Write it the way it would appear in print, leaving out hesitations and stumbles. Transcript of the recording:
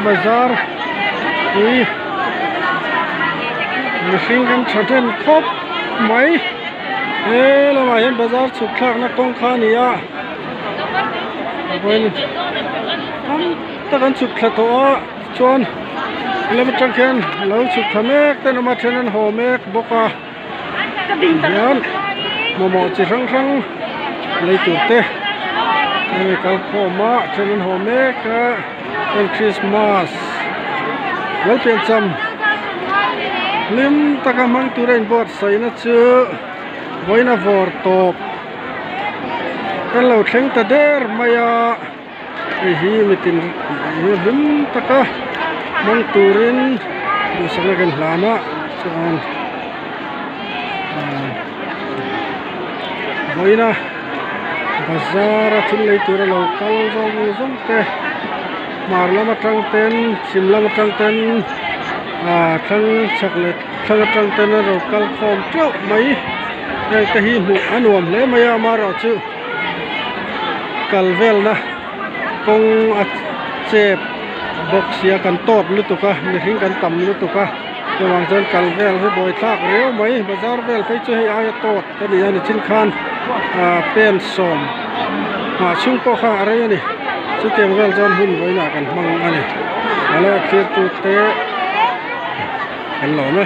Bazar pui mihring kan tha hnem khawp mai he lamah hian bazar chhuk thlakna kawng kha a ni a vawiin tam tak an chhuk thla tawh a tichuan lam atang khian lo chhuk thla mek te an awm a then an haw mek bawk a. Hian mamawh chi hrang hrang lei tur te hemi kal khawm a then an haw mek a heng christmas lo piancham hlim taka hmang tura inbuatsaih na chu vawiin a vawr tawp kan lo thleng ta der mai a hei hi mitin hlim taka hmang turin duhsakna kan hlan a chuan ahh vawiina bazar a thil lei tura lo kal zawng zawng te hmar lam atang ten chhim lam atang ten ahh thlang chhak leh thlang atang ten an rawn kal khawm teuh mai heng te hi hmuh a nuam hle mai a amaherawhchu. Kal velna kawng a chep bawk sia kan tawt lutuk a mihring kan tam lutuk a chuvang chuan kal vel hi buai thlak riau mai bazar vel phei chu hei aia tawt a ni a ni chin khan ah pen sawm nghah chhung pawh kha a rei a ni chutiang vel chuan hun vawiinah kan hmang a ni alo thlir tute kan lawm e.